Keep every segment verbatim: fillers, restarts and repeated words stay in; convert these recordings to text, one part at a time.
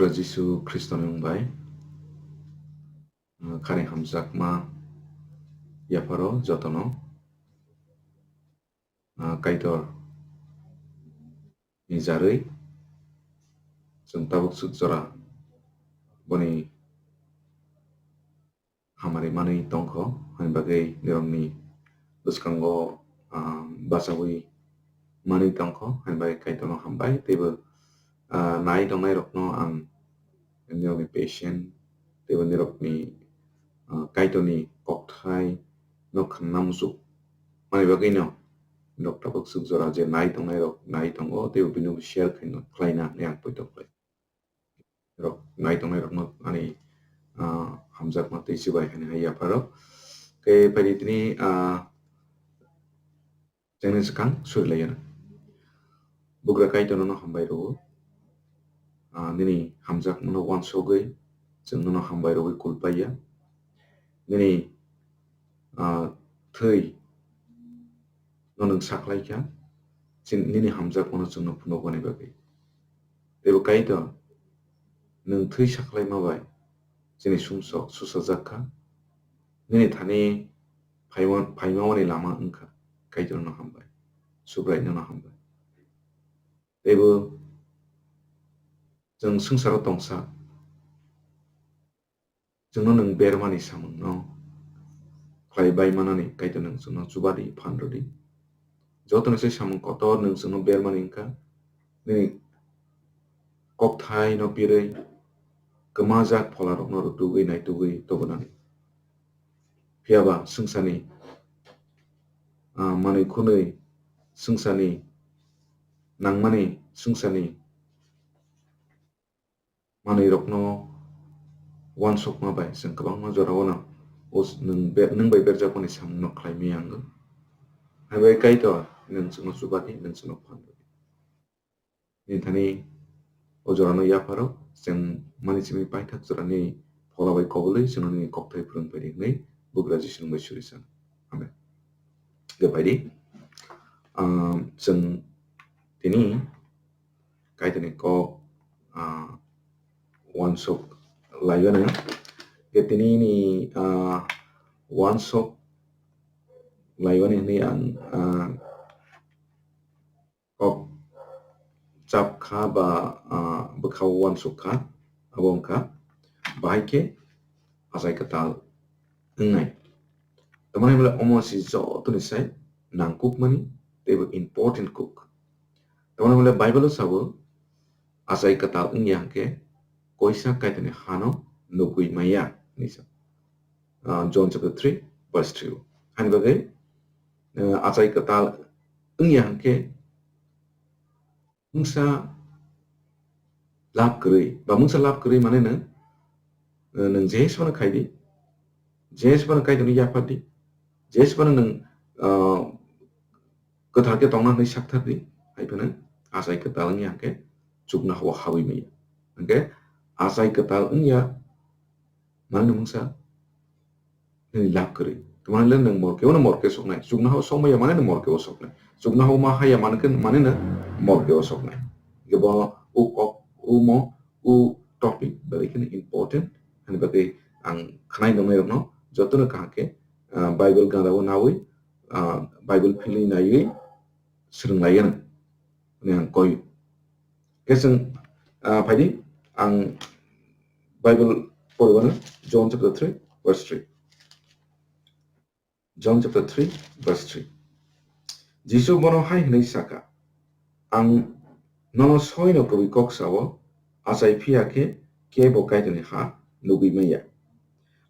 Jisu Khristoni mung bai, ah, kari hamjakma yapharo jotono, ah, Kaitor ni jarwi chwng tabuk swk jora boni hamari manwi tongkho, haini bagwi nirokni bwskango, ah, bachaui manwi tongkho, haini bagwi Kaitorno hambai, teibo, ah, nai tongnairokno ang nirokni patient, teibo nirokni, ah, Kaitorni kokthai no khna muchuk mani bagwino norok tabuk swk jora je nai tongnairok nai tongo, teibo bini share khaina, khlaina hinwi ang poito khlai. Rok nai tongnairokno ani, ah, hamjakma tei chibai hinwi hai yapharo. Tei phaidi tini, ah, chengni swkang surilaiyano. Bugra Kaitor nono hambai rwo. Ah, nini hamjakmano uansugwi chwng nono hambai rwwi kulpaiya. Nini, ah, thwi no nwng sakhlai kha, chini, nini hamjakmano chwngno phunukmani bagwi. Teibo Kaitor, nwng thwi sakhlaima bai chini sumsok susajak kha. Nini thani phaima, phaimani lama wngkha. Kaitorno hambai. Subraino hambai. Teibo chwng swngcharo tongsa. Chwngno nwng bermani samungno khlai bai manani Kaitor nwng chwngno chubadi, phan rwdi. Jotoni se samung kotor nwng chwngno bermani wngkha, nini kokthaino pirwi kwmajak pholarokno rutugwi naitugwi tubunani. Phiyaba swngcharni, ah, manwi khwnwi swngcharni nangmani swngcharni manwirokno uansukma bai chwng kwbangma jorao no us-, nwng be-, nwng bai berjakmani samungno khlai maya wngo. Hai bai Kaitor nwng chwngno chubadi, nwng chwngno phan rwdi. Nini thani o jorano yapharo chwng mani simi paithak jorani phola bai kobulwi chwngno nini kokthai phwrwng phaidi hwnwi Bugra Jisu nwng bai suri san. Amen. Hwnkhe phaidi, ah, chwng tini Kaitorni kok, ah, uansuk laibani. Hwnkhe tini ni, ah, uansuk laibani hwnwi ang, ah, kok chap kha ba, ah, bwkha o uansuk kha, abo wngkha bahai khe achai kwtal wngnai. Tamani hwnle omo se jotoni sai nangkukmani teibo important kuk. Tamani hwnle Bible o sabo, achai kwtal wngya hwnkhe koisa Kaitorni hano nugwi maya hinwi sa. Ah, John chapter three, verse three o. Hani bagwi, ah, achai kwtal wngya hwnkhe mungsa lab kwrwi, ba mungsa lab kwrwi mane nwng, eh, nwng je phano khai di, je phano Kaitorno yaphar di, je phano nwng, ah, kwthar khe tongna hwnwi sakthar di, hai phano achai kwtal wngya hwnkhe chuknoha o habwi maya. Hwnkhe achai kwtal wngya mane nwng mungsa nini lab kwrwi. Tamani le nwng morke, ono morke soknai. Chuknoha o sokmaya mane nwng morke o soknai. Chuknoha o ma haya mane khe, mane nwng morke o soknai. Hwnkhe bo o kok, o mo, o topic belai kheno important. Hani bagwi ang khnai nongnairokno jotono kaham khe, ah, Bible gana o nawi, ah, Bible philwi naiwi swrwng lai anw hwnwi ang koi. Khe chwng, ah, phaidi, ang Bible poribano John chapter three, verse three. John chapter three, verse three. Jisu bono hai hwnwi saka, "Ang nono soino kwrwi kok sao, achai phiya khe kebo Kaitorni ha nugwi maya.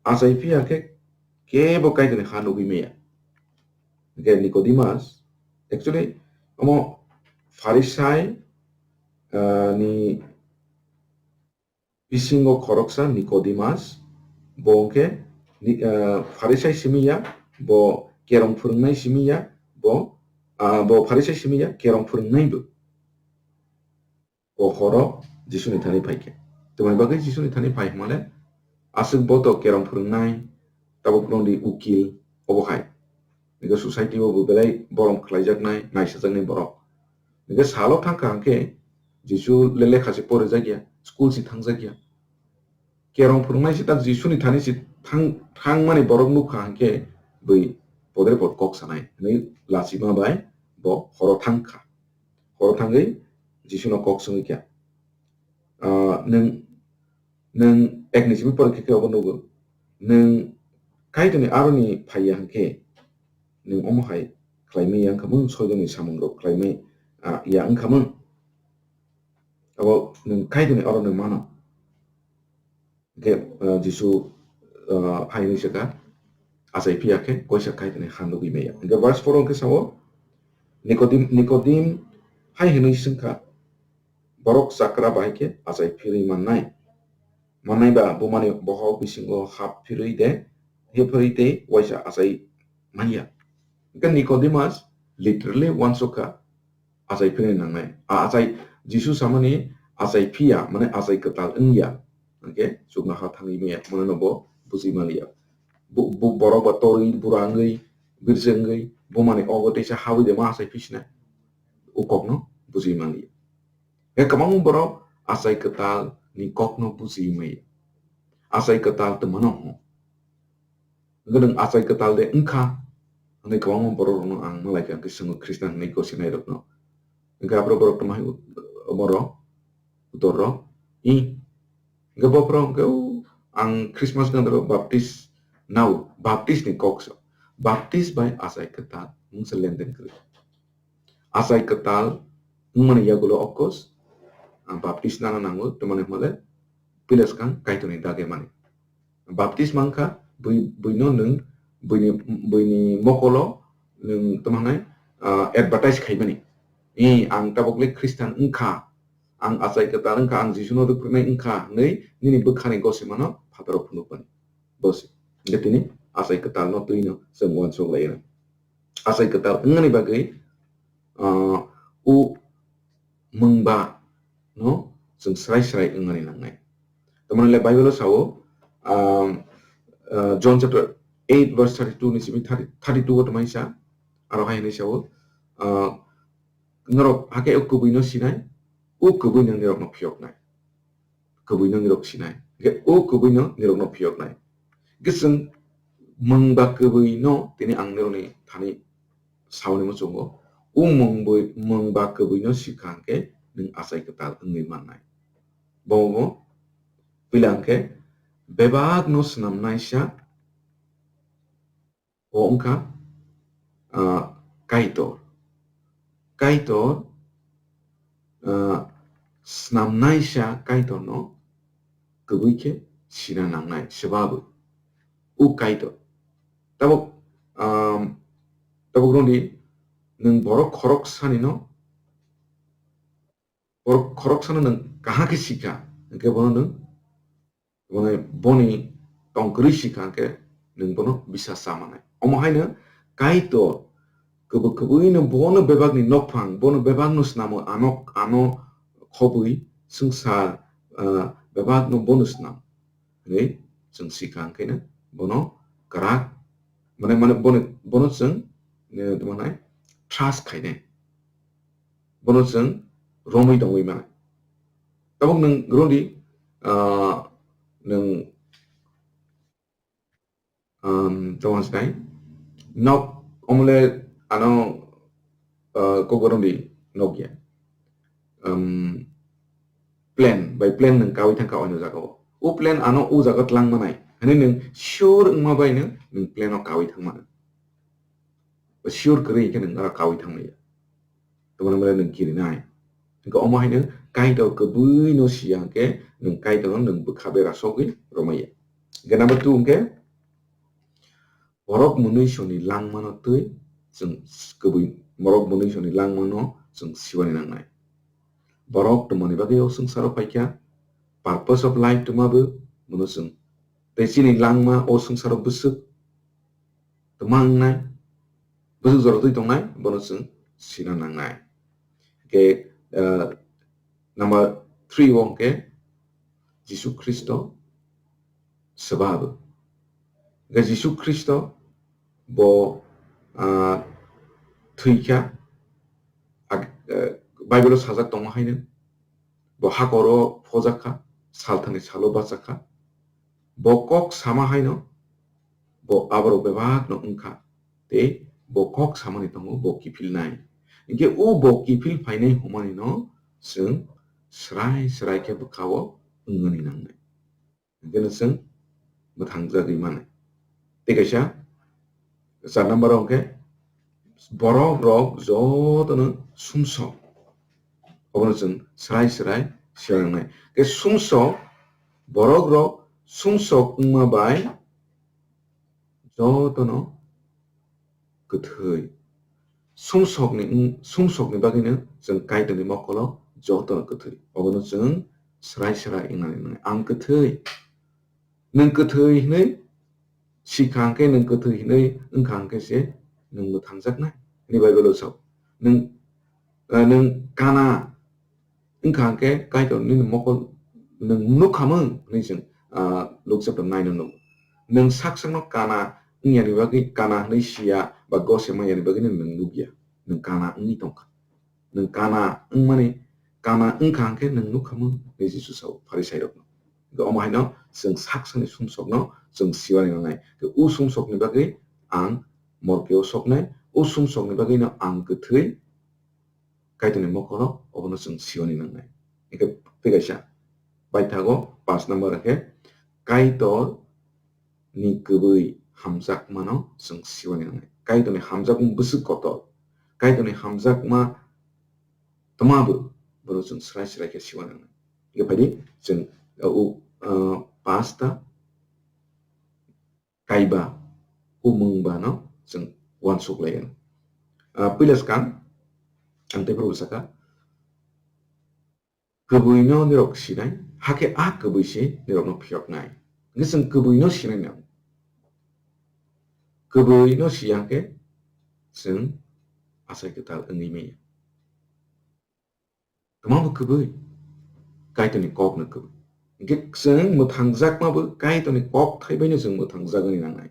Achai phiya khe kebo Kaitorni ha nugwi maya." Hwnkhe Nicodemus, actually, omo Pharisai, ah, ni bisingo khoroksa Nicodemus, bo hwnkhe ni-, ah, Pharisai simi ya, bo kerong phwrwngnai simi ya, bo, ah, bo Pharisai simi ya, kerong phwrwngnai bo. O horo Jisuni thani phai khe. Tamoni bagwi Jisuni thani phai hwnmale, aswk bo to kerong phwrwngnai, tabuk nongni ukil, obo hai. Hwnkhe society o bo belai borom khlaijaknai, naisajaknai borok. Hwnkhe salo thangkha hwnkhe, Jisu le lekha se porijak ya, school se thangjak ya. Kerong phwrwngnai se tak Jisuni thani se thang-, thangmani borok nukha hwnkhe bui podre pod kok sanai hwnwi lachima bai bo horo thangkha. Horo thangwi Jisuno kok swngwi kha, "Ah, nwng, nwng ekni simi porikhe khe obo nugo. Nwng Kaitorni aroni phaiya hwnkhe nwng omo hai khlaimaya wngkha mung, soijakni samungrok khlaimaya, ah, ya wngkha mung. Abo nwng Kaitorni aroni mano." Hwnkhe, ah, Jisu, ah, hai hwnwi sakha, "Achai phiya khe koisa Kaitorni ha nugwi maya." Hwnkhe verse four o hwnkhe sao, Nikodim, Nikodim hai hwnwi swngkha, "Borok chakra bahai khe achai phirwi mannai? Mannai ba bumani bohok bisingo hap phirwi de, hep phirwi tei waisa achai manya?" Hwnkhe Nicodemus literally uansukha, achai phirwi nangnai. A achai, Jisu samani achai phiya, mane achai kwtal wngya. Hwnkhe chuknoha thangwi maya, mane no bo bujwi manliya. Bu-, bu-, borok ba torwi, bura wngwi, birse wngwi, bumani ogo teisa habwi de ma achai phi sinai? O kokno bujwi manliya. Hwnkhe kwbangma borok achai kwtal ni kokno bujwi maya. Achai kwtal tongmano hwn. Hwnkhe nwng achai kwtal de wngkha hwnwi kwbangma borok rokno ang malaikha, hwnkhe swngo Khristan hwnwi gosinairokno. Hwnkhe aphuru borok tongma hai borok, utor rok, i. Hwnkhe bophuru hwnkhe, o, ang Christmas gandaro baptis nao, baptis ni kok so. Baptis bai achai kwtal mungsa lenden kwrwi. Achai kwtal wngmani yagulo, of course, ah, baptis nana nango, tamani hwnle pila swkang Kaitorni dage mani. Baptis mankha, bui, buino nwng, buini, buini mokolo nwng tamo hwnai, ah, advertise khaimani. "I, ang tabukle Khristan wngkha, ang achai kwtal wngkha, ang Jisuno rwphwrwnai wngkha," hwnwi nini bwkhani gosimano phataro phunukmani. Bosi. Hwnkhe tini achai kwtalno twino chwng uansuk laio. Achai kwtal wngmani bagwi, ah, o mungba no chwng srai srai wngmani nangnai. Tamoni le Bible o sao, um, uh, John chapter eight verse thirty-two ni simi thirty, thirty-two o tongmani sa, aro hai hwnwi sao, uh, "Norok hakhe o kwbwi no sinai, o kwbwi no norok no phiyoknai." Kwbwi no norok sinai, hwnkhe o kwbwi no norok no phiyoknai. Hwnkhe chwng mungba kwbwi no tini ang norokni thani sauni muchungo, o mungba kwbwi no sikha hwnkhe nwng achai kwtal wngwi mannai. Bo bo pila hwnkhe bebak no swnamnaisa, o wngkha, ah, Kaitor. Kaitor, ah, swnamnaisa Kaitorno kwbwi khe sina nangnai, swbabo. O Kaitor. Tabuk, um, tabuk rwdi, nwng borok khoroksanino, borok khoroksano nwng kaham khe sikha, hwnkhe bono nwng, mane, boni tong kwrwi sikha hwnkhe nwng bono bisa cha manai. Omo haino Kaitor kwbwi kwbwino bono bebakni nokphang, bono bebakno snamo, ano, ano khobwi swngchar, ah, bebakno bono snam hwnwi chwng sikha hwnkhe no bono kwrak, mane, mane, bono, bono chwng, eh, tamo hwnai, trust khainai. Bono chwng romwi tongwi mano. Tabuk nwng rwdi, ah, nwng, um, tamo hwnsinai, nok omole ano, ah, kok rwdi nokya. Um, plane, by plane nwng kawi thangkha oino jagao. O plane ano o jaga twlang manai. Hwnwi nwng sure wngma bai nwng, nwng plane o kawi thang mano. Sure kwrwi hwnkhe nwng oro kawi thangmaya. Tamoni mwnai nwng kirinai. Hwnkhe omo haino Kaitor kwbwino siya hwnkhe nwng Kaitorno nwng bwkha bera sogwi romaya. Hwnkhe number two hwnkhe borok mwnwisoni langmano twi chwng s-, kwbwi, borok mwnwisoni langmano chwng siwani nangnai. Borok twmani bagwi o swngcharo phaikha, purpose of life twmabo bono chwng. Tei chini langma o swngcharo bwswk twma wngnai, bwswk jora twi tongnai, bono chwng sina nangnai. Hwnkhe, ah, number three o hwnkhe Jisu Khristo swbabo. Hwnkhe Jisu Khristo bo, ah, thwikha, ag-, ah, Bible o sajak tongo haino, bo hakoro phojak kha, salthani salo bachak kha. Bo kok sama haino bo aborok bebakno wngkha, tei bo kok samani tongo bo kiphilnai. Hinkhe o bo kiphil phainai hwnmanino chwng srai srai khe bwkhao wngnani nangnai. Hinkhe no chwng mwthangjagwi mano. Tei kaisa char number o hwnkhe borok rok jotono sumsok. Obono chwng srai srai swnamnai. Tei sumsok, borok rok sumsok wngma bai jotono kwthwi. Sumsokni, sumsokni bagwino chwng Kaitorni mokolo jotono kwthwi. Obono chwng srai srai wngnani nangnai. Ang kwthwi. Nwng kwthwi hwnwi sikha hwnkhe, nwng kwthwi hwnwi wngkha hwnkhe se nwng mwthangjaknai. Hwnwi Bible-o sao. Nwng, eh, nwng kana wngkha hwnkhe Kaitor nini mokol nwng nukhamung hwnwi chwng, ah, Luke chapter nine o nugo. Nwng sak sakno kana wngyani bagwi, kana hwnwi siya ba gose mangyani bagwi nwng nukya. Nwng kana wngwi tongkha. Nwng kana wngmani, kana wngkha hwnkhe nwng nukhamung hwnwi Jisu sao Pharisairokno. Hwnkhe omo haino chwng sak sakni sumsokno chwng siwani nangnai. Tei o sumsokni bagwi ang morkeo soknai, o sumsokni bagwino ang kwthwi Kaitorni mokolo obono chwng siwani nangnai. Hwnkhe tei kaisa baithago paanch number hwnkhe Kaitor ni kwbwi hamjakmano chwng siwani nangnai. Kaitorni hamjakmung bwswk kotor. Kaitorni hamjakma twma bo bono chwng srai srai khe siwani nangnai. Hwnkhe phaidi chwng, uh, u, uh, pasta kaiba, o mung bano chwng uansuk lai anw. Ah, puila swkang, ang tei phuru sakha, kwbwino nirok sinai, hakhe a kwbwi se nirokno phiyoknai. Hwnkhe chwng kwbwino sinai nang. Kwbwino siya khe chwng achai kwtal wngwi manya. Tamo bo kwbwi, Kaitorni kokno kwbwi. Hwnkhe chwng mwthangjakma bo Kaitorni kokthai baino chwng mwthangjagani nangnai.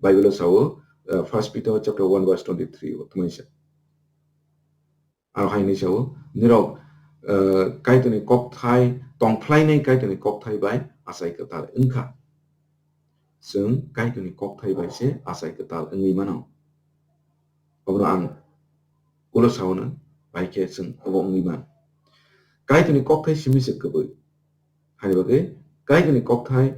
Bible-o sao, uh, First Peter chapter one verse twenty-three o tongmani sa. Aro hai hinwi sao, nirok, uh, Kaitorni kokthai, tongphlainai Kaitorni kokthai bai achai kwtal wngkha. Chwng Kaitorni kokthai bai se achai kwtal wngwi mano. Obono ang ulo saono, bai khe chwng obo wngwi man. Kaitorni kokthai simi se kwbwi. Hani bagwi Kaitorni kokthai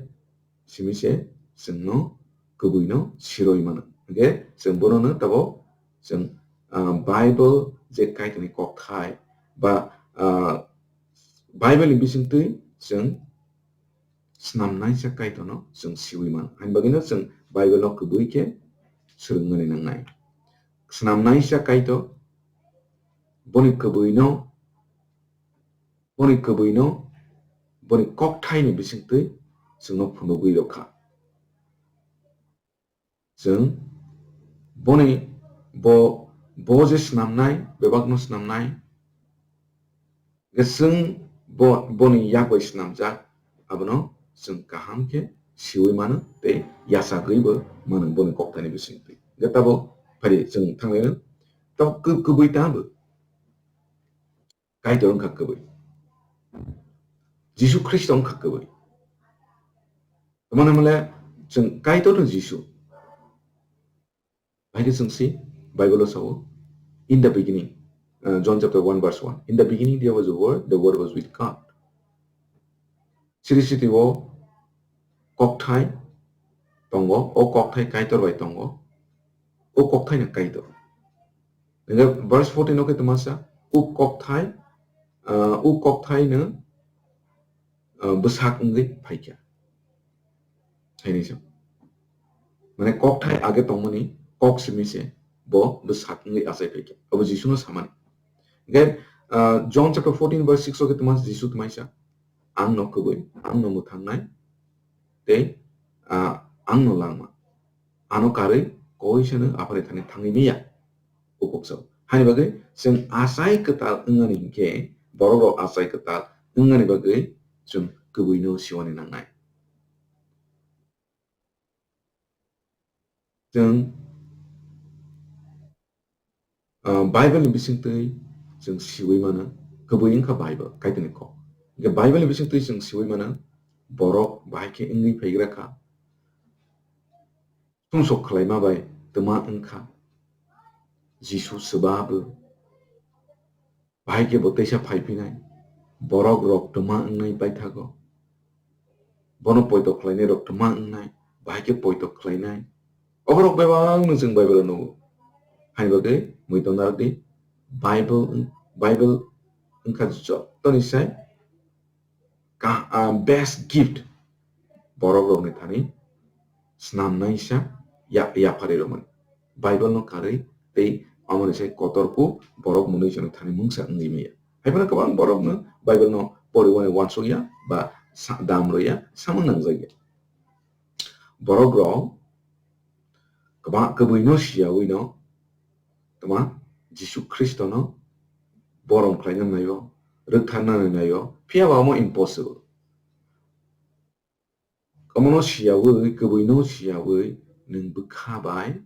simi se chwngno kwbwino sirwi mano. Hwnkhe chwng bonono tabo chwng, ah, Bible je Kaitorni kokthai ba, ah, Bible ni bisingtwi chwng snamnaisa Kaitorno chwng siwi mano. Haini bagwino chwng Bible no kwbwi khe swrwngmani nangnai. Snamnaisa Kaitor boni kwbwino, boni kwbwino, boni kokthaini bisingtwi chwngno phunugwi rwkha. Chwng boni bo, bo je snamnai, bebakno snamnai, hwnkhe chwng bo, boni yak bai snamjak, abono chwng kaham khe siwi mano tei yachagwibo mano boni kokthaini bisingtwi. Hwnkhe tabuk phari chwng thanglaino, tabuk kw-, kwbwi tangbo. Kaitor wngkha kwbwi. Jisu Khristo wngkha kwbwi. Tamani hwnle chwng Kaitorno Jisu. Hai khe chwng si Bible-o sao, "In the beginning," uh, John chapter one verse one, "In the beginning there was a word, the word was with God." Siri siri o kokthai tongo, o kokthai Kaitor bai tongo, o kokthai no Kaitor. Hingke verse fourteen o khe tongma sa, o kokthai, ah, o kokthai no, ah, bwsak wngwi phaikha. Hai ni sa. Mane kokthai age tongmani kok simi se bo bwsak wngwi achai phaikha. Abo Jisu no samani. Hingke, ah, John chapter fourteen verse six o khe tongma Jisu tongma sa, "Ang no kwbwi, ang no mwthangnai, tei, ah, ang no langma. Ano karwi koisano Aphani thani thangwi manya." Ukuk sao. Haini bagwi chwng achai kwtal wngnani hinkhe, borok rok achai kwtal wngnani bagwi chwng kwbwino siwani nangnai. Chwng, ah, Bible ni bisingtwi chwng siwi mano, Kubui wngkha Bible, Kaitorni kok. Hwnkhe Bible ni bisingtwi chwng siui mano, borok bahai khe wngwi phaigra kha. Sumsok khlaima bai twma wngkha. Jisu swbabo. Bahai khe bo teisa phaiphinai. Borok rok twma wngnai paithago. Bono poito khlainai rok twma wngnai. Bahai khe poito khlainai. Oborok bebak no chwng Bible o nugo. Haini bagwi muitu narwkdi Bible, Bible wngkha jotoni sai ka-, ah, best gift borok rokni thani snamnaisa ya-, yapharwi rwmani. Bible no karwi tei amoni sai kotor kuk borok mwnwi chwngno thani mungsa wngwi maya. Haiphano kwbang borokno Bible no poriwani uansukya ba sa-, dam rwya samung nangjakya. Borok rok kwbang kwbwi no siyawi no twma Jisu Khristo no borom khlaina naio, rwktharna naio, phiya ba omo impossible. Omono siyawi, kwbwino siyawi nwng bwkha bai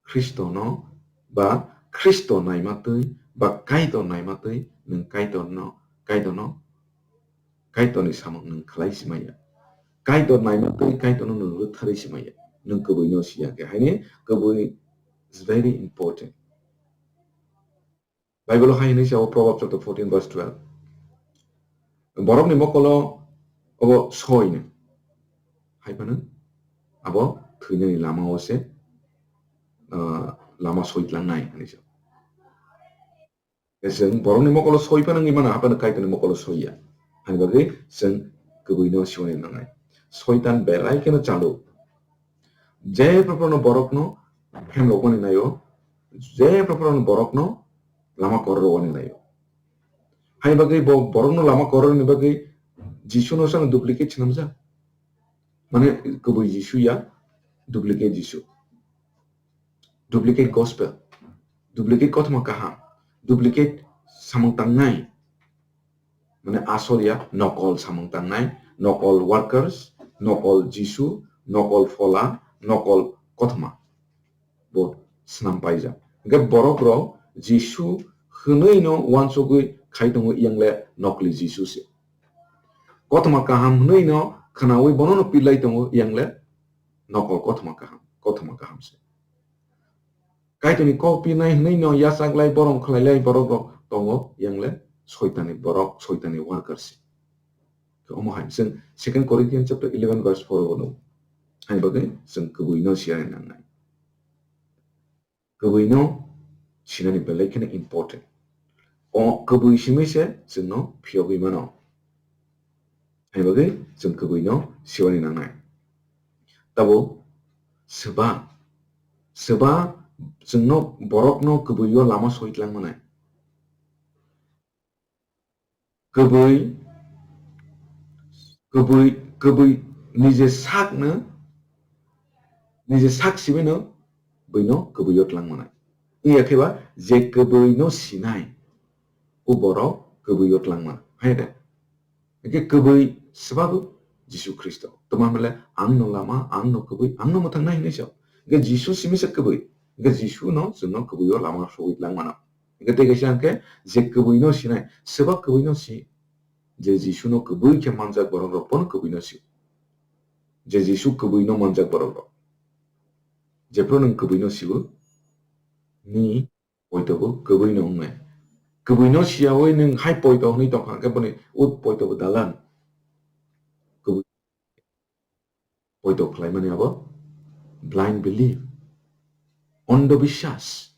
Khristono ba Khristo naimatwi ba Kaitor naimatwi nwng Kaitorno, Kaitorno, Kaitorni samung nwng khlai simaya. Kaitor naimatwi Kaitorno nwng rwktharwi simaya. Nwng kwbwino siya khe haini kwbwi is very important. Bible hai hwnwi sa o Proverbs chapter fourteen verse twelve. Borokni mokolo obo soi no. Hai phano abo thwinani lama o se, ah, lama soi tlangnai hwnwi sa. Chwng borokni mokolo soi phano wngwi mano, haphano Kaitorni mokolo soi ya. Hani bagwi chwng kwbwino siwani nangnai. Soitan belai kheno chaluk. Je proprono borokno phemrokmani naio, je proprono borokno lama kororwani naio. Hai bagwi bo borokno lama kororni bagwi Jisuno sano duplicate swnamjak. Mane kwbwi Jisu ya, duplicate Jisu. Duplicate gospel, duplicate kothoma kaham, duplicate samung tangnai. Mane asol ya, nokol samung tangnai, nokol workers, nokol Jisu, nokol phola, nokol kothoma. Bo snam paijak. Hingke borok rok Jisu hwnwi no uansugwi khai tongo, yang le nokli Jisu se. Kothoma kaham hwnwi no khwnawi bono no pilai tongo, yang le nokol kothoma kaham, kothoma kaham se. Kaitorni kok pinai hwnwi no yachaklai, borom khlailai borok rok tongo, yang le soitani borok, soitani worker se. Omo hai chwng Second Corinthians chapter eleven verse four o nugo. Ani bagwi chwng kwbwi no siya nangnai. Kwbwi no sinani belai kheno important. O kwbwi simi se chwngno phiyogwi mano. Ani bagwi chwng kwbwi no siwani nangnai. Tabo swba, swba chwngno borokno kwbwi o lama soi tlang manai. Kwbwi, kwbwi, kwbwi nije sakno, nije sak sibino bwino kwbwi o tlang manai. Wngya khe ba je kwbwi no sinai, o borok kwbwi o tlang manai. Hai de? Hingke kwbwi swbago Jisu Khristo. Tma hwnle ang no lama, ang no kwbwi, ang no mwthang nai hinwi sa. Hingke Jisu simi se kwbwi. Hingke Jisu no chwngno kwbwi o lama sogwi tlang mano. Hingke tei kaisa hingke je kwbwi no sinai, swba kwbwi no si. Je Jisu no kwbwi khe manjak borok rok bono kwbwi no si. Je Jisu kwbwi no manjak borok rok. Jephru nwng kwbwi no siwo, ni poito bo kwbwi no wngnai. Kwbwi no siyawi nwng hai poito hwnwi tongkha, hwnkhe boni ut poito bo dalan. Kwbwi poito khlaimani abo blind belief, ondo biswas.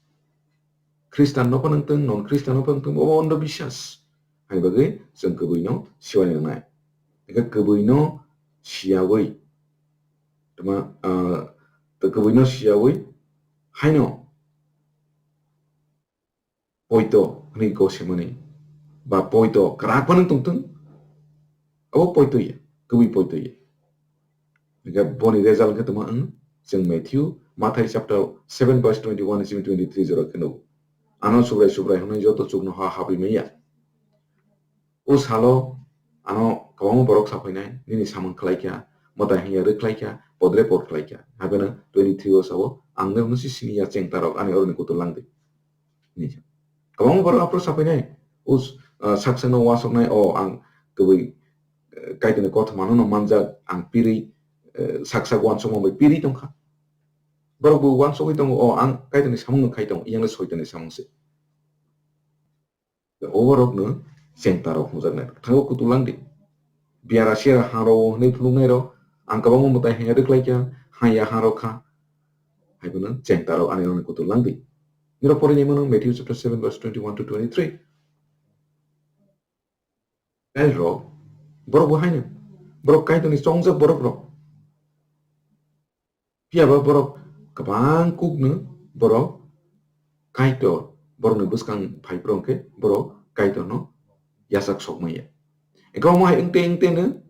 Khristan no phano wngtong, non Khristan no phano wngtong, obo ondo biswas. Hai bagwi chwng kwbwi no siwani nangnai. Hwnkhe kwbwi no siyawi, tma, ah, kwbwi no siyawi haino poito hwnwi gosemani ba poito kwrak phano tongthwng, abo poito ya, kwbwi poito ya. Hingke boni result khe tongma wng, chwng Matthew, Mathai chapter seven verse twenty-one simi twenty-three jora khe nugo. Ano Subrai Subrai hwnwi joto chuknoha habwi manya. O salo ano kwbangma borok saphainai, nini samung khlaikha, mwtai hwnya rwkhlaikha, podre pod khlaikha. Haibeno twenty-three o sao, ang nirokno se siniya chengtarok ani oroni kutul langdi. Kwbangma borok aphuru saphainai, o s-, ah, sak sakno uansuknai, o ang kwbwi, eh, Kaitorni kothomano no manjak, ang piri, eh, sak sak uansukma bai piri tongkha. Borok bo uansugwi tongo, o ang Kaitorni samungno khai tongo, yang le Soitanni samung se. Oborokno chengtarok hwnjaknai. Thango kutu langdi. Biara siara hangrok hwnwi phunuknairok, ang kwbangma mwtai haiya rwkhlaikha, haiya hangrok kha. Haibono chengtarok ani rokni kutu langdi. Nirok porinai mano Matthew chapter seven verse twenty-one to twenty-three. Kairok, borok bo haino. Borok Kaitorni chongjak borok rok. Phiya ba borok kwbang kukno borok Kaitor, borokni bwskang phai phuru hwnkhe borok Kaitorno yachak sokmaya. Engkhe omo hai wngte wngte no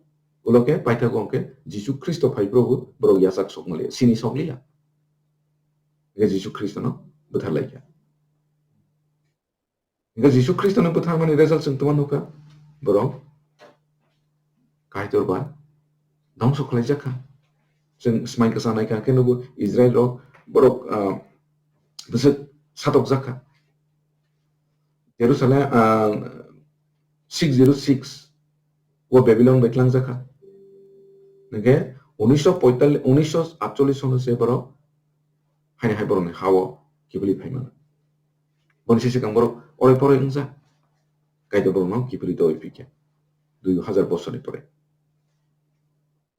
ulo khe paithago hwnkhe Jisu Khristo phai phuru bo borok yachak sokmaliya, sini sokliya. Hwnkhe Jisu Khristono bwtharlaikha. Hingke Jisu Khristo no bwtharmani result chwng tongma nukha. Borok Kaitor ba dongso khlaijak kha. Chwng smai kwsa naikha khe nugo Israel rok borok, ah, bwswk satokjak kha. Jerusalem, ah, six zero six o Babylon bai tlangjak kha. Hingke unisho poitallis, unisho atchollis sono se borok haini hai borokni ha-o kiphilwi phaimano. Boni se swkang borok orai poroi wngjak. Kaitor borokno kiphilwi tongwi phikha. Dui hajar bosorni pore.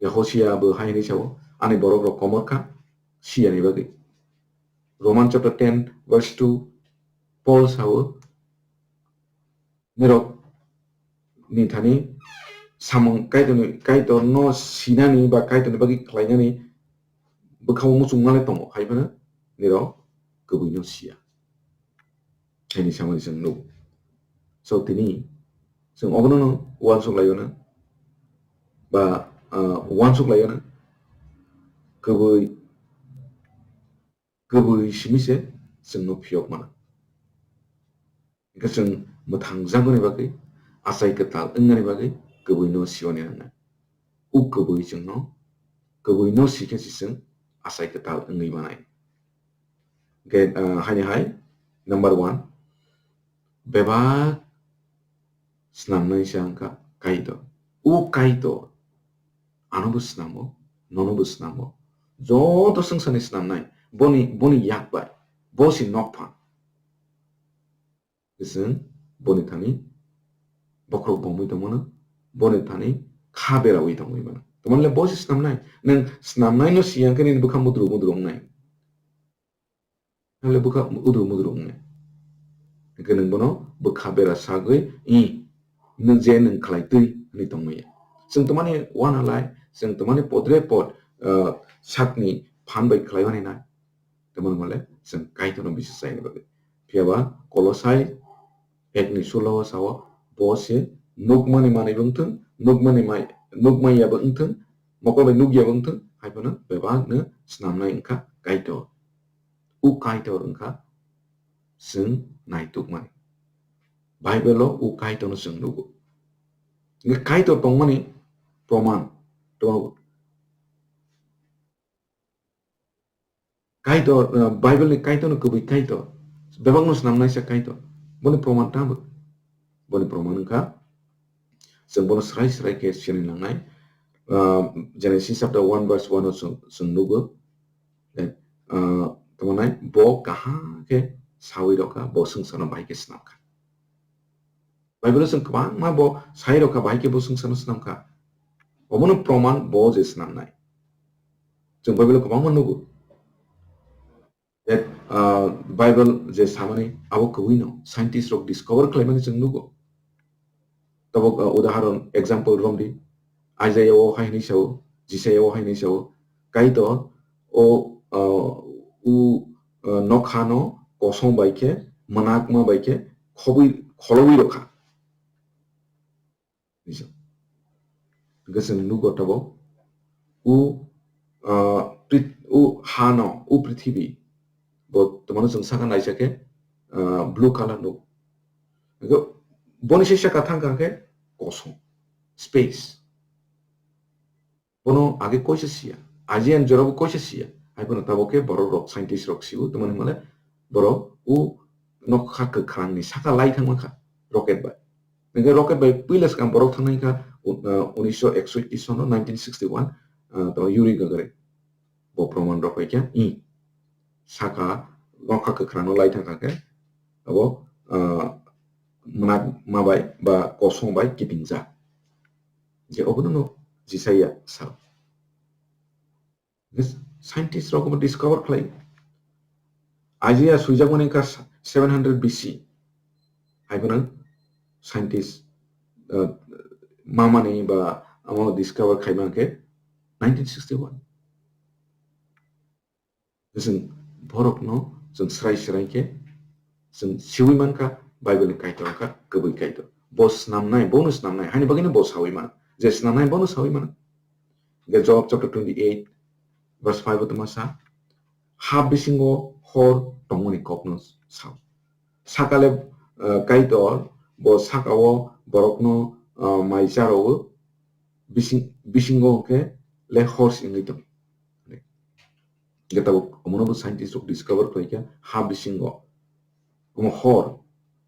Yehosia bo hai hwnwi sao, ani borok rok komor kha, siyani bagwi. Roman chapter ten verse two, Paul sao, nirok ni thani samung Kaitorni, Kaitorno sinani ba Kaitorni bagwi khlainani bwkhao muchungma le tongo, hai phano nirok kwbwino siya. Haini samani chwng nugo. So tini chwng obono no uansuk laio na ba, ah, uansuk laio na kwbwi kwbwi simi se chwngno phiyok mano. Hingke chwng mwthang jagoni bagwi, achai kwtal wngnani bagwi kwbwino siwani nangnai. O kwbwi chwngno, kwbwino sikhe se chwng achai kwtal wngwi manai. Hingke, ah, haini hai, number one, bebak snamnai se wngkha Kaitor. O Kaitor anobo snamo, nonobo snamo. Joto swngcharni snamnai, boni, boni yak bai, bo se nokphang. Chwng boni thani bokhorok bomwi tongmano, boni thani kha berawi tongwi mano. Tamo le bo se snamnai, nwng snamnaino siyang khe nini bwkha mudru mudru wngnai. Hale bwkha udru mudru wngnai. Hingke nwng bono bwkha bera sagwi, "I, nwng je nwng khlai twi," hwnwi tongmaya. Chwng tongmani uanalai, chwng tongmani podre pod, ah, sakni phan bai khlaimanai na. Tongmani mole chwng Kaitorno bisa chaina bagwi. Phiya ba Kolosai ekni sulo o sao, bo se nukmani manwi bo wngthung, nukmani mai, nukmaya bo wngthung, mokol bai nukya bo wngthung, hai phano bebakno snamnai wngkha Kaitor. O Kaitor wngkha chwng naitukmani. Bible-o o Kaitorno chwng nugo. Hingke Kaitor tongmani proman, tongmani Kaitor, uh, Bible-ni Kaitorno kwbwi Kaitor, bebakno snamnaisa Kaitor. Boni proman tamo? Boni proman wngkha, chwng bono srai srai khe sinwi nangnai. Uh, Genesis chapter one verse one o chwng, chwng nugo. Then, uh, tamo nai, bo kaham khe sawi rokha, bo swngcharno bahai khe snamkha. Bible-o chwng kwbangma bo sai rokha, bahai khe bo swngcharno snamkha. Obono proman bo je snamnai. Chwng Bible-o kwbangma nugo. That, uh, Bible je samani abo kwbwino scientist rok discover khlaimani chwng nugo. Tabuk, uh, udaharon, example romdi. Isaiah o hai hwnwi sao, Jisaiah o hai hwnwi sao, Kaitor o, uh, u, uh, nokha no kosong bai khe, mwnakma bai khe khobwi, kholobwi rokha. Hingke chwng nugo tabuk, u, ah, prit-, u ha no, u prithibi, bo tongmano chwng saka naisa khe, ah, blue color nugo. Hingke boni se saka thang kha khe kosong, space. Bono age koisa siya, ajian jorabo koisa siya. Hai bono tabuk khe borok rok, scientist rok siwo, tongmani hwnmale borok u nokha kwkhrangni saka lai thangma kha, rocket bai. Hingke rocket bai puila swkang borok thangnaikha, uh, unisho eksotti sono, nineteen sixty-one, uh, to Yuri Gagarin. Bo proman rok bai khe, i, saka nokha kwkhrang no lai thangkha khe, abo, ah, mwnakma bai ba kosong bai kitingjak. Je obono no Jisaiya sa. Scientist rok bo discover khlai. Isaiah swijak mani ka seven hundred B C. Hai phano scientist, ah, mamani ba amo discover khai mankhe nineteen sixty-one. Chwng borokno chwng srai srai khe chwng siwi mankha, Bible ni Kaitor wngkha kwbwi Kaitor. Bo snamnai, bono snamnai, haini bagwino bo sawi mano. Je snamnai, bono sawi mano. Hingke Job chapter twenty-eight, verse five o tongma sa, "Ha bisingo hor tongmani kokno sao." Sakale, eh, Kaitor bo sakao borokno, eh, mai charwo, bising-, bisingo hwnkhe le hor se wngwi tong. Hwnkhe tabuk omono bo scientist rok discover khlai kha, ha bisingo omo hor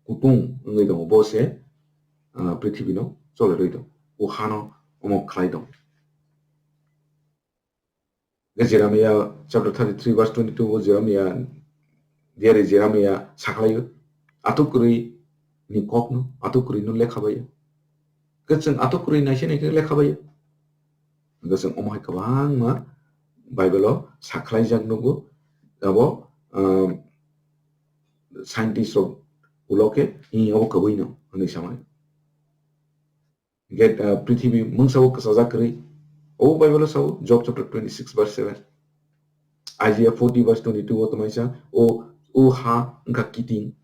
kutung wngwi tongo, bo se, ah, prithibino cholerwi tongo, o hano omo khlai tongo. Hwnkhe Jeremiah chapter thirty-three verse twenty-two o Jeremiah, diari Jeremiah sakhlaio, atok kwrwi ni kokno, atok kwrwi no lekha bai. Hwnkhe chwng atok kwrwi naisai naikhe lekha bai. Hwnkhe chwng omo hai kwbangma Bible o sakhlaijak nugo, abo, um, scientist rok ulo khe, "Ih, obo kwbwi no," hwnwi samai. Hwnkhe, uh, prithibi mungsa o kwchajak kwrwi. Obo Bible o sao, Job chapter twenty-six verse seven. Isaiah forty verse twenty-two o tongmani sa, o, o ha wngkha kiting.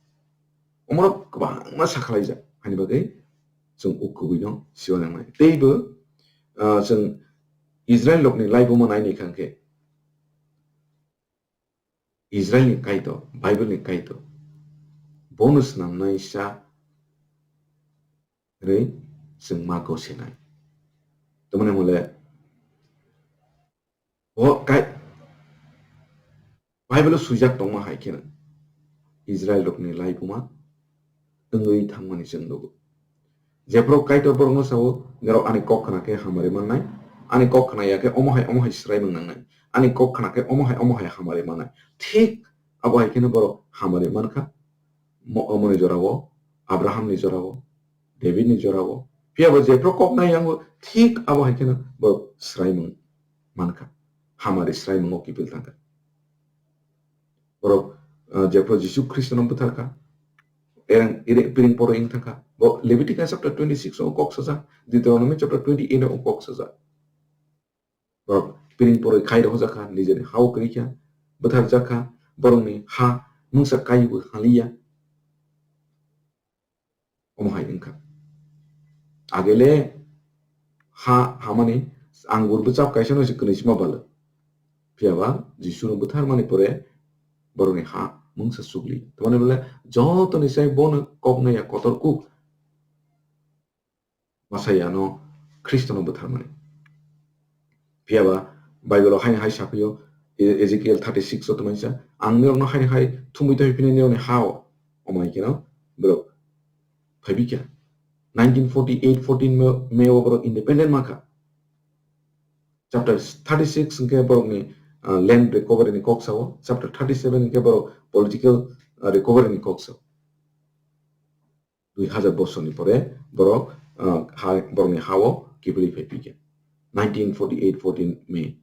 Omorok kwbangma sakhalaijak, hani bagwi chwng o kubui no siwa nangnai. Teibo, ah, chwng Israel rokni laibuma naini kha hwnkhe, Israel ni Kaitor, Bible ni Kaitor, bono swnamnaisa hwnwi chwng ma gosinai. Tamoni hwnle, o kai-, Bible o swijak tongma hai kheno Israel rokni laibuma wngwi thangmani chwng nugo. Jephru Kaitor borokno sao, "Norok ani kok khna khe hamari mannai, ani kok khna ya khe omo hai omo hai swraimung nangnai, ani kok khna khe omo hai omo hai hamari mannai." Thik abo hai kheno borok hamari mankha, mo-, omoni jorao, Abrahamni jorao, Davidni jorao. Phiya bo jephru kok nai yango, thik abo hai kheno borok swraimung mankha, hamari swraimungo kiphil thangkha. Borok, ah, jephru Jisu Khristono bwtharkha, erang, ire, piring poro wng thangkha. Bo Leviticus chapter twenty-six o kok sajak, Deuteronomy chapter twenty-eight o kok sajak. Borok piring poroi khai rohorjak kha, nijeni ha-o kwrwi kha, bwtharjak kha, borokni ha mungsa kaiwi haliya. Omo hai wngkha. Agele ha hamani angur bwchap kaisa no se kwnwi sima balo. Phiya ba Jisu no bwtharmani pore borokni ha mungsa sugli. Tamoni bole jotoni sai bono kok naiya kotor kuk. Messiah no, Khristo no bwtharmani. Phiya ba Bible o haino hai sa phio, E-, Ezekiel thirty-six o tongmani sa, "Ang norokno haino hai thumwi tongwi phini norokni ha-o." Omo hai kheno borok phaibi kha. Nineteen forty-eight fourteen May, May o borok independent ma kha. Chapter thirty-six hwnkhe borokni, ah, land recovery ni kok sao. Chapter thirty-seven hwnkhe borok political, ah, recovery ni kok sao. Dui hajar bosorni pore borok, ah, ha, borokni ha-o kiphilwi phai phikha. Nineteen forty-eight fourteen May.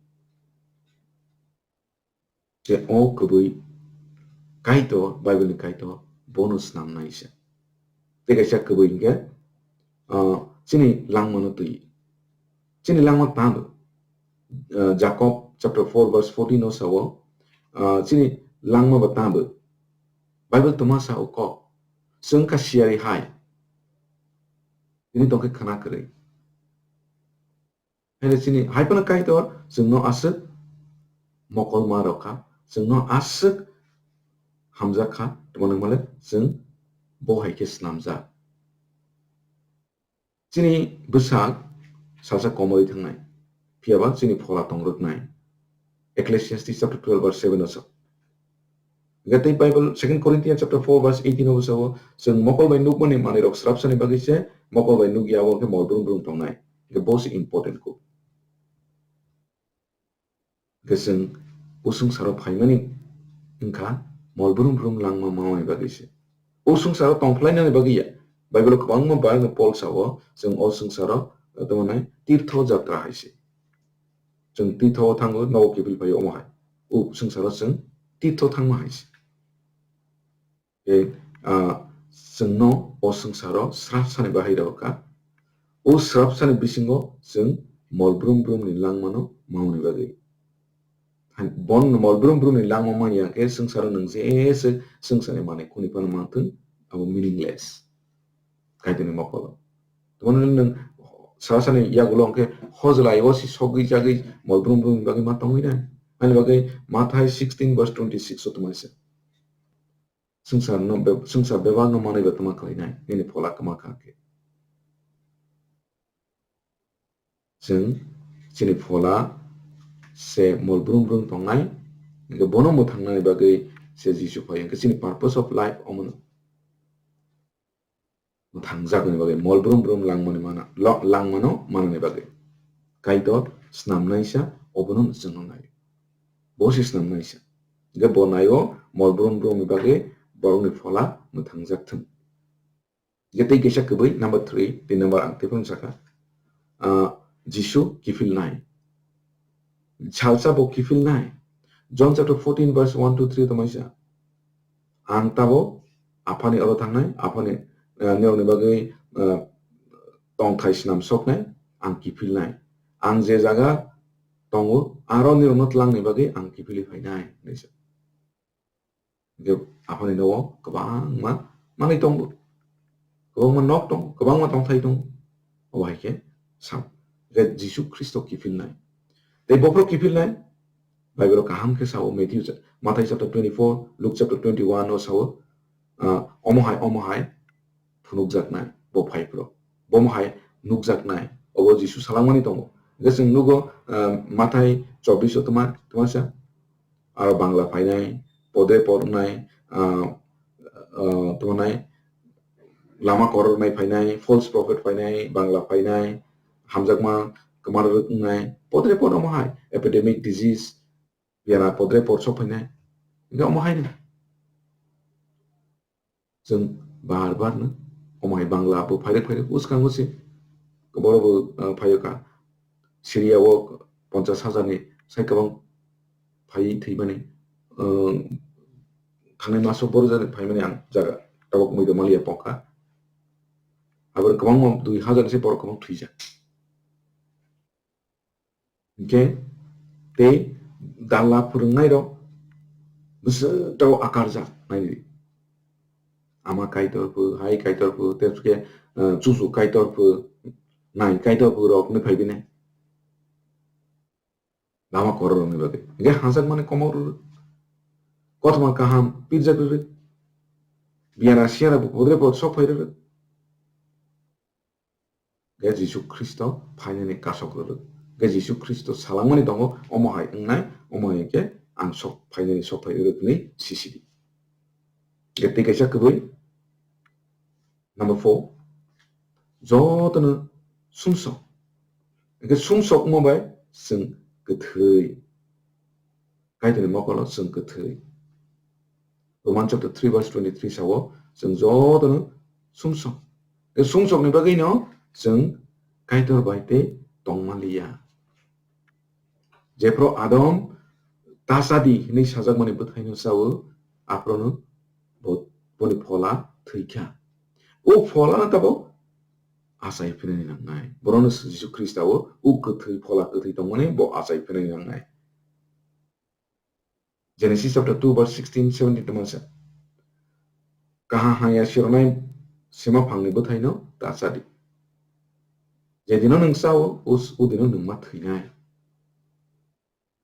Je o kubui Kaitor, Bible ni Kaitor, bono snamnai se. Tei kaisa kubui hwnkhe, ah, chini langmano twi. Chini langma tamo. Ah, Jakob chapter four verse fourteen o sao, ah, chini langma ba tamo. Bible tongma sao kok. Chwng kha siyari hai. Tini tongkhe khna kwrwi. Haile chini hai phano Kaitor chwngno aswk mokol ma rokha, chwngno aswk hamjak kha, tongmani hwnmale chwng bo hai khe snamjak. Chini bwsak salsa komorwi thangnai, phiya ba chini phola tong rwknai. Ecclesiastes chapter twelve verse seven o sa, Hingke tei Bible, Second Corinthians chapter four verse eighteen o sao, chwng mokol bai nukmani manwirok srapsani bagwi se, mokol bai nukya o khe mol brum brum tongnai. Hingke bo se important kuk. Hingke chwng o swngcharo phaimani wngkha mol brum brum langma mamani bagwi se. O swngcharo tongphlainani bagwi ya. Bible o kwbangma bar no Paul sao, chwng o swngcharo, eh, tamo nai tirtho jatra hai se. Chwng tirtho o thango, nogo kiphil phaio omo hai. O swngcharo chwng tirtho thangma hai se. Tei, ah, chwngno o swngcharo srapsani bahai rw kha. O srapsani bisingo chwng mol brum brumni langmano mamani bagwi. Hai, bon mol brum brumni langma manya khe swngcharo nwng jese swngcharni manwi kuni phano manthwng, abo meaningless. Kaitorni mokolo. Tamo nwng srapsani yagulo hwnkhe hojlai o si sogwi jagwi mol brum brumni bagwi ma tongwi nai. Ani bagwi Mathai sixteen verse twenty-six o tongmani se. Swngcharno be-, swngchar bebakno manwi bo tama khlainai, nini phola kwma kha khe. Chwng chini phola se mol brum brum tongnai, hwnkhe bono mwthangnani bagwi se Jisu phai, hwnkhe chini purpose of life omono. Mwthangjakmani bagwi mol brum brum langmani mana, lo-, langmano manani bagwi. Kaitor snamnaisa obono chwngno naio. Bo se snamnaisa. Hwnkhe bo naio mol brum brumni bagwi borokni phola mwthangjak thung. Hwnkhe tei kaisa kwbwi number three, tin number ang tei phano sakha. Ah, Jisu kiphilnai. Salsa bo kiphilnai. John chapter fourteen verse one to three tongmani sa. Ang tabo Aphani oro thangnai, Aphani, eh, nirokni bagwi, eh, tongthai swnam soknai, ang kiphilnai. Ang je jaga tongo, aro nirokno tlangni bagwi ang kiphilwi phainai, hinwi sa. Hwnkhe Aphani nogo kwbangma manwi tongo, kwbangma nok tongo, kwbangma tongthai tongo. Obo hai khe sam, hwnkhe Jisu Khristo kiphilnai. Tei bophuru kiphilnai, Bible o kaham khe sao, Matthew cha-, Mathai chapter twenty-four, Luke chapter twenty-one o sao, ah, omo hai, omo hai phunukjaknai, bo phai phuru. Bomo hai nukjaknai, obo Jisu salangmani tongo. Hwnkhe chwng nugo, ah, Mathai chobbish o tma, tma sa, aro Bangla phainai, podre pod wngnai, ah, ah, tma nai, lama koror wngnai phainai, false prophet phainai, Bangla phainai, hamjakma kwma rwrwk wngnai, podre pod omo hai, epidemic disease, biara podre pod sok phainai, hwnkhe omo hai no. Chwng bar bar no omo hai Bangla bo phairwk phairwk bwskango se borok bo, ah, phaio kha. Syria o ponchash hajar ni sai kwbang phai thwimani, ah, thangnai maso borok jani phaimani ang jaga tabuk muido maliya pokha. Abo kwbangma dui hajar ni se borok kwbang thwijak. Hwnkhe tei dalla phwrwngnairok bwswk tei akarjak naidi. Ama Kaitor phu, hai Kaitor phu, tei hwnkhe, eh, chuchu Kaitor phu, nai Kaitor phu rok wngwi phai bini. Lama kororokni bagwi. Hwnkhe hamjakmani komok rwrwk. Kothoma kaham pirjak rwrwk. Biyana siyana bo podre pod sok phai rwrwk. Hwnkhe Jisu Khristo phainani kasok rwrwk. Hwnkhe Jisu Khristo salangmani tongo, omo hai wngnai, omo hai khe ang sok phainani sok phai rwrwk hwnwi sisidi. Hwnkhe tei kaisa kwbwi, number four, jotono sumsok. Hwnkhe sumsok wngma bai chwng kwthwi. Kaitorni mokolo chwng kwthwi. Roman chapter three verse twenty-three sao, chwng jotono sumsok. Tei sumsokni bagwino chwng Kaitor bai tei tongma liya. Jephru Adam ta chadi hwnwi sajakmani bwthaino chao, aphruno bo, boni phola thwikha. O pholano tabuk achai phinani nangnai. Borokno Jisu Khristao o kwthwi phola kwthwi tongmani bo achai phinani nangnai. Genesis chapter two verse sixteen, seventeen tongmani sa. Kaham hamya sironai sema phangni bwthaino ta chadi. Jedino nwng chao, us-, udino nwng ma thwinai.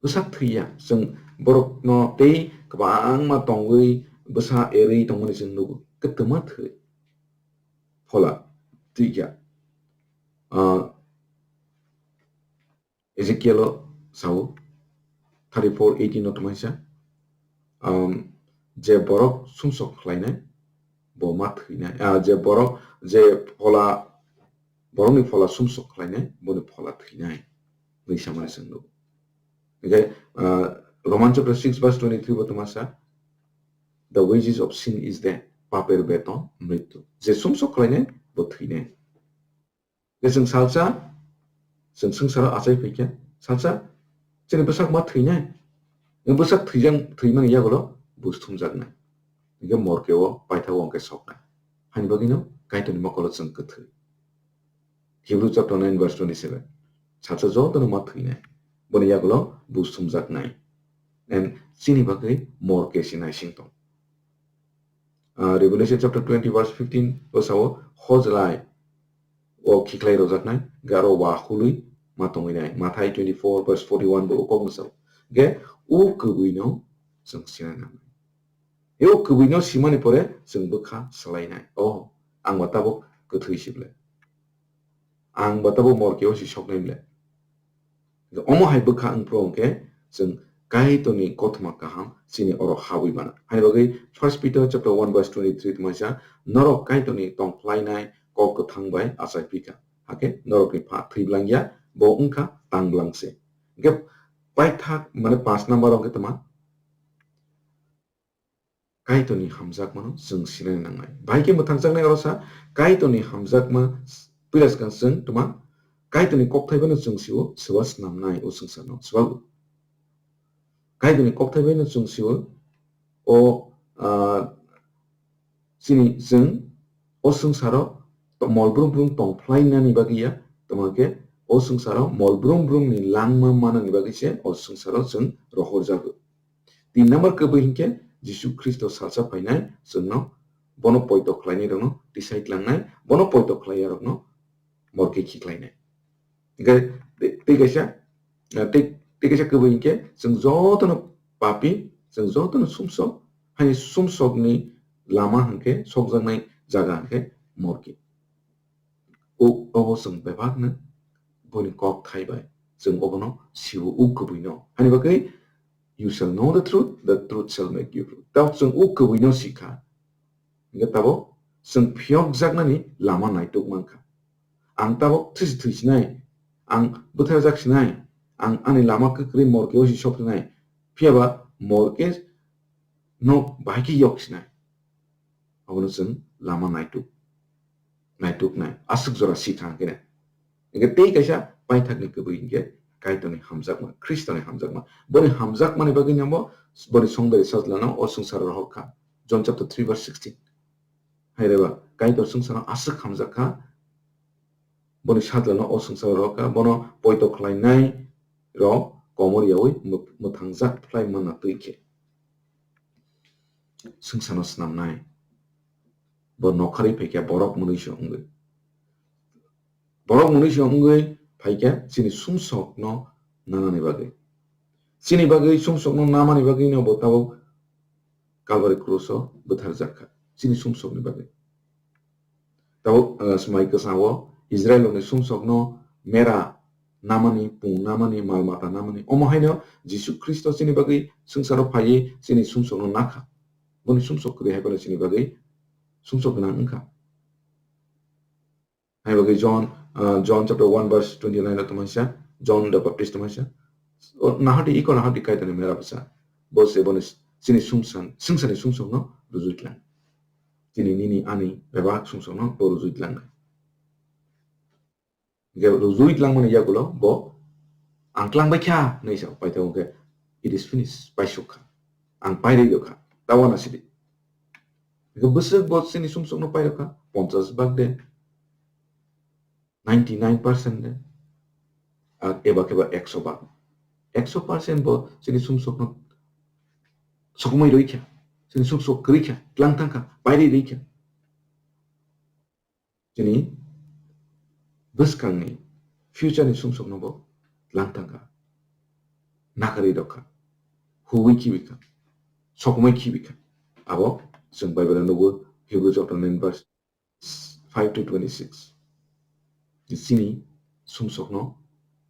Bwsa thwiya, chwng borokno tei kwbangma tongwi bwsa erwi tongmani chwng nugo. Kwtwma thwi. Phola thwikya. Ah, Ezekiel o sao, thirty-four eighteen o tongmani sa, um, je borok sumsok khlainai, bo ma thwinai. Ah, je borok, je phola, borokni phola sumsok khlainai, boni phola thwinai. Hwnwi samani chwng nugo. Hingkhe, ah, Roman chapter six verse twenty-three bo tongma sa, "The wages of sin is death," paper beton mrityu. Je sumsok khlainai, bo thwinai. Je chwng salsa, chwng swngcharo achai phaikha, salsa chini bwsak ma thwinai. Bwsak thwijang, thwimani yagulo buj thumjaknai. Hingkhe morkeo paithakgo hingkhe soknai. Hani bagwino Kaitorni mokolo chwng kwthwi. Hebrew chapter nine verse twenty-seven. Salsa jotono ma thwinai. Boni yagulo buj thumjaknai. And chini bagwi morke se naising tong. Ah, Revelation chapter twenty verse fifteen o sao, hojlai o khiklai rojaknai, garo wa hului ma tongwi nai. Mathai twenty-four verse forty-one bo o kok mwsao. Ge o kwbwino chwng sinai nangnai. E o kwbwino simani pore chwng bwkha swlainai. Oh, ang ba tabuk kwthwi si ble. Ang ba tabuk morkeo si soknai ble. Omo hai bwkha wngphru hwnkhe chwng Kaitorni kothoma kaham chini oro habwi mano. Hani bagwi First Peter chapter one verse twenty-three tongmani sa, "Norok Kaitorni tongphlainai kok kwthang bai achai phikha. Hakhe norokni pha thwi blang ya, bo wngkha tang blang se." Hingkhe paithak, mane, panch number o hwnkhe tongma Kaitorni hamjakmano chwng sinani nangnai. Bai khe mwthangjaknai oro sa, Kaitorni hamjakma pila swkang chwng tongma, Kaitorni kokthai bai no chwng sio, soba snamnai o swngcharno, soba bo. Kaitorni kokthai bai no chwng sio, o, ah, chini chwng o swngcharo to-, mol brum brum tongphlainani bagwi ya, tongma khe o swngcharo mol brum brumni langma manani bagwi se o swngcharo chwng rohorjago. Tin number kwbwi hinkhe Jisu Khristo salsa phainai, chwngno bono poito khlainairokno tisai tlangnai, bono poito khlaiyarokno morke khiklainai. Hingkhe tei, tei kaisa, ah, tei, tei kaisa kwbwi hinkhe chwng jotono papi, chwng jotono sumsok, haini sumsokni lama hinkhe sokjaknai jaga hinkhe morke. O, obo chwng bebakno boni kok thai bai chwng obono sio, o kwbwino. Hani bagwi, "You shall know the truth, the truth shall make you free." Tabuk chwng o kwbwino sikha. Hingkhe tabuk chwng phiyokjaknani lama naituk mankha. Ang tabuk thwisi thwisinai, ang bwtharjak sinai, ang ani lama kwkrwi morke o si sok sinai. Phiyaba morke no bahai khe yok sinai. Abono chwng lama naituk, naituknai, aswk jora si thang khe. Hingkhe tei kaisa paithakni kwbwi hinkhe Kaitorni hamjakma, Khristoni hamjakma. Boni hamjakmani bagwi no bo boni songdari sajlano o swngcharo rohor kha. John chapter three verse sixteen. Hai reba, Kaitor swngcharno aswk hamjak kha, boni sajlano o swngcharo rohor kha, bono poito khlainai rok komor yaui mw-, mwthangjak phlai manna twi khe. Swngcharno snamnai. Bo nokharwi phaikha borok mwnwi se wngwi. Borok mwnwi se wngwi phaikha chini sumsokno nanani bagwi. Chini bagwi sumsokno namani bagwino bo tabuk Kalvari kruso bwtharjak kha. Chini sumsokni bagwi. Tabuk, ah, swmai kwchao Israel rokni sumsokno mera namani, pung namani, mal mata namani. Omo haino Jisu Khristo chini bagwi swngcharo phaiwi chini sumsokno nakha. Boni sumsok kwrwi hai phano chini bagwi sumsok gwnang wngkha. Hai bagwi John, ah, John chapter one verse twenty-nine o tongmani sa, John the Baptist tongmani sa. O nahadi iko nahadi Kaitorni mera bwsa. Bo se boni chini sumsan, swngcharni sumsokno rujui tlang. Chini nini ani bebak sumsokno bo rujui tlang. Hingkhe rujui tlangmani yagulo bo ang tlangbai kha hinwi sa paithak hwnkhe, "It is finished," paisuk kha. Ang pairwi rw kha. Tabana sidi. Hingkhe bwswk bo chini sumsokno pairw kha, ponchas bak de, ninety nine percent de, ar eba khe ba ekso bak. Ekso percent bo chini sumsokno sokomai rwi kha, chini sumsok kwrwi kha, tlang thang kha, pairwi rwi kha. Chini bwskangni future ni sumsokno bo tlang thang kha, nakarwi rw kha, huwi khibi kha, sokomai khibi kha. Abo chwng Bible o nugo, Hebrew chapter nine verse five to twenty-six. Chini sumsokno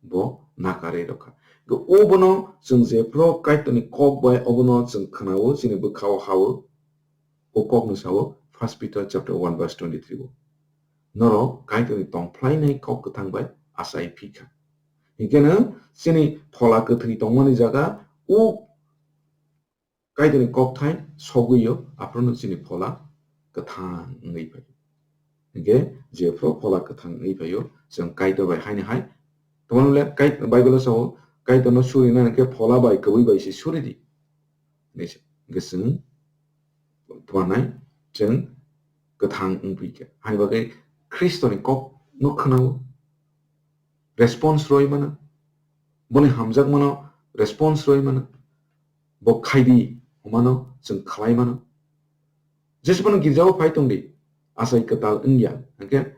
bo nakarwi rw kha. Obono chwng jephru Kaitorni kok bai obono chwng khwnao, chini bwkhao hao, o kokno sao First Peter chapter one verse twenty-three o. Norok Kaitorni tongphlainai kok kwthang bai achai phi kha. Hinkhe no chini phola kwthwi tongmani jaga o Kaitorni kokthai sogwi-o, aphuru chini phola kwthang wngwi phaio. Hinkhe jephru phola kwthang wngwi phaio, chwng Kaitor bai haino hai. Tamoni le Kai-, Bible-o sao, "Kaitorno surina hinkhe phola bai kwbwi bai se suri di," hinwi se. Hinkhe chwng twanai chwng kwthang wngphi kha. Hani bagwi Khristoni kokno khwnao, response rwi mano, boni hamjakmano response rwi mano, bo khaidi hwnmano chwng khlai mano. Jesubano girjao phai tongdi, achai kwtal wngya, hinkhe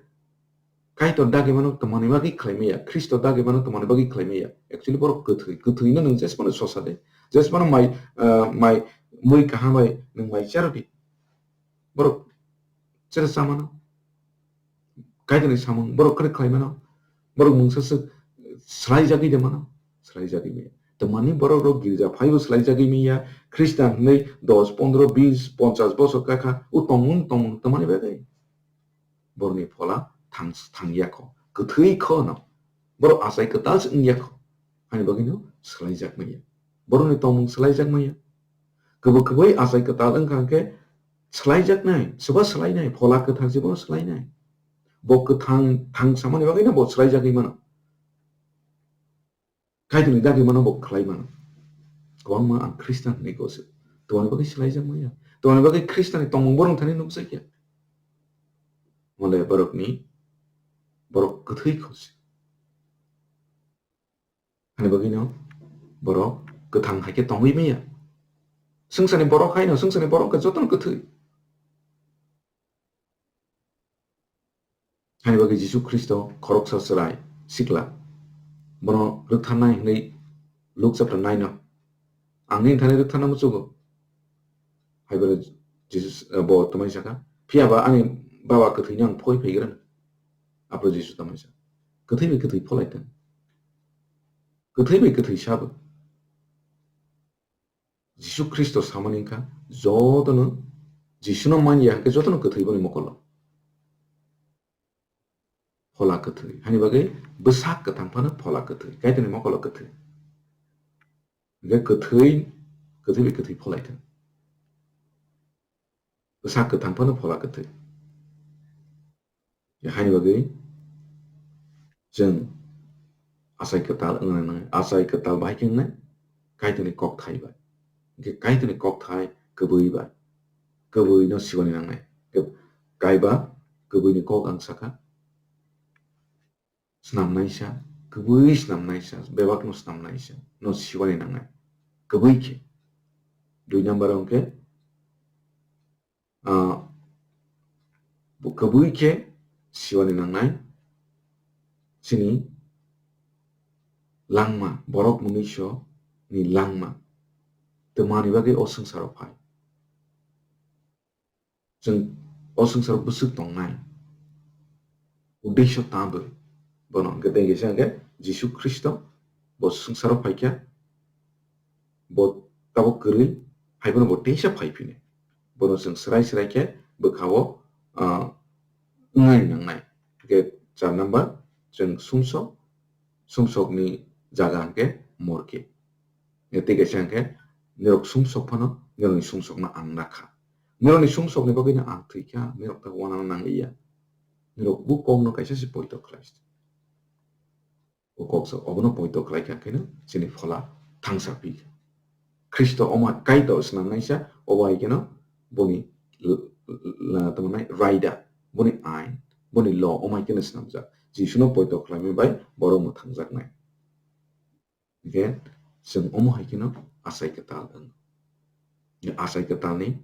Kaitor dagi mano tongmani bagwi khlai maya, Khristo dagi mano tongmani bagwi khlai maya. Actually borok kwthwi, kwthwino nwng jesubano sosa de, jesubano mai, ah, mai mui kaham bai nwng mai charo di. Borok chero chamano. Kaitorni samung borok kwrwi khlai mano. Borok mungsa swk swlai jagwi de mano. Swlai jagwi maya. Tamani borok rok girja phaibo swlai jagwi maya. Khristan hwnwi dos, pondro, bis, ponchas bosor kakha. O tongmung, tongmung tamani bagwi. Borokni phola thang, thangya kho. Kwthwi kho no. Borok achai kwtal se wngya kho. Hani bagwi no swlai jak maya. Borokni tongmung swlai jak maya. Kwbwi kwbwi achai kwtal wngkha hwnkhe swlaijaknai, soba swlainai, phola kwthar se bono swlainai. Bo kwthang thang samani bagwi no bo swlaijagwi mano. Kaitorni dagi mano bo khlai mano. Kwbangma ang Khristan hwnwi kose. Tongmani bagwi swlaijak maya. Tongmani bagwi Khristanni tongmung borok thani nukjakya. Mole borokni, borok kwthwi kose. Hani bagwino borok kwthang hai khe tongwi maya. Swngcharni borok haino, swngcharni borok khe jotono kwthwi. Hani bagwi Jisu Khristo khoroksa chwrai sikla. Bono rwktharnai hwnwi Luk chapter nine o. Ang nini thani rwktharna muchugo. Hai bono Jisu, eh, bo tongmani saka, "Phiya ba ani baba kwthwino ang phoi phaigrano." Aphuru Jisu tongmani saka, "Kwthwi bai kwthwi pholai thung. Kwthwi bai kwthwi sabo." Jisu Khristo samani wngkha, jotono Jisuno manya hwnkhe jotono kwthwi boni mokolo. Phola kwthwi. Hani bagwi bwsak kwthang phano phola kwthwi. Kaitorni mokolo kwthwi. Hwnkhe kwthwi, kwthwi bai kwthwi pholai thung. Bwsak kwthang phano phola kwthwi. Haini bagwi chwng achai kwtal wngna nangnai. Achai kwtal bahai khe wngnai Kaitorni kokthai bai. Hwnkhe Kaitorni kokthai kwbwi bai. Kwbwino sibani nangnai. Kaiba kwbwini kok ang sakha. Snamnaisa, kwbwi snamnaisa, bebakno snamnaisa, no sibani nangnai. Kwbwi khe. Dui number o hwnkhe, ah, bo kwbwi khe sibani nangnai. Chini langma, borok mwnwiso ni langma. Twmani bagwi o swngcharo phai. Chwng o swngcharo bwswk tongnai. Uddesho tamo bono hwnkhe tei kisa hwnkhe Jisu Khristo bo swngcharo phaikha, bo tabuk kwrwi, hai phano bo teisa phai phini. Bono chwng swrai swrai khe bwkha-o, ah, wngnai nangnai. Hwnkhe char number, chwng sumsok, sumsokni jaga hwnkhe morke. Tei kaisa hwnkhe, nirok sumsok phano nirokni sumsokno ang nakha. Nirokni sumsokni bagwino ang thwikha, nirok ta uanana nangliya. Nirok bo kokno kaisa se poito khlai se. O kok se obono poito khlai kha kheno chini phola thangsa phi kha. Khristo omo Kaitor swnamnaisa, obo hai kheno boni l-, l-, l-, tamo nai raida, boni ain, boni law, omo hai kheno swnamjak. Jisuno poito khlaimani bai borok mwthangjaknai. Hwnkhe chwng omo hai kheno achai kwtal wng. Achai kwtalni,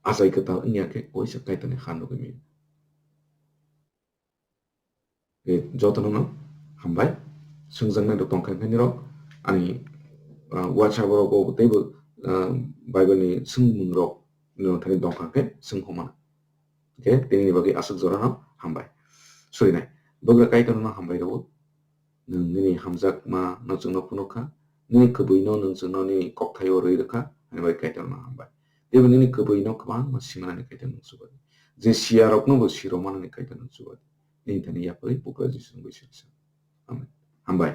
achai kwtal wngya khe koisa Kaitorni ha nugwi manya. Tei jotono no hambai. Swngjaknai rok tongkha hwnkhe nirok ani, ah, WhatsApp o rogo teibo, ah, Bible ni swngmung rok nirok thani tongkha hwnkhe swng homa. Hwnkhe tini ni bagwi aswk jora no hambai. Surinai. Bugra Kaitor no hambai rwo. Nwng nini hamjakma no chwngno phunukha, nini kwbwino nwng chwngno nini kokthaio rwi rwkha, ani bai Kaitorno hambai. Teibo nini kwbwino kwbangma simanani Kaitor nwng chubai. Je siyarokno bo siromanani Kaitor nwng chubai. Nini thani yapharwi Pugra Jisu nwng bai sirsa. Amen. Hambai.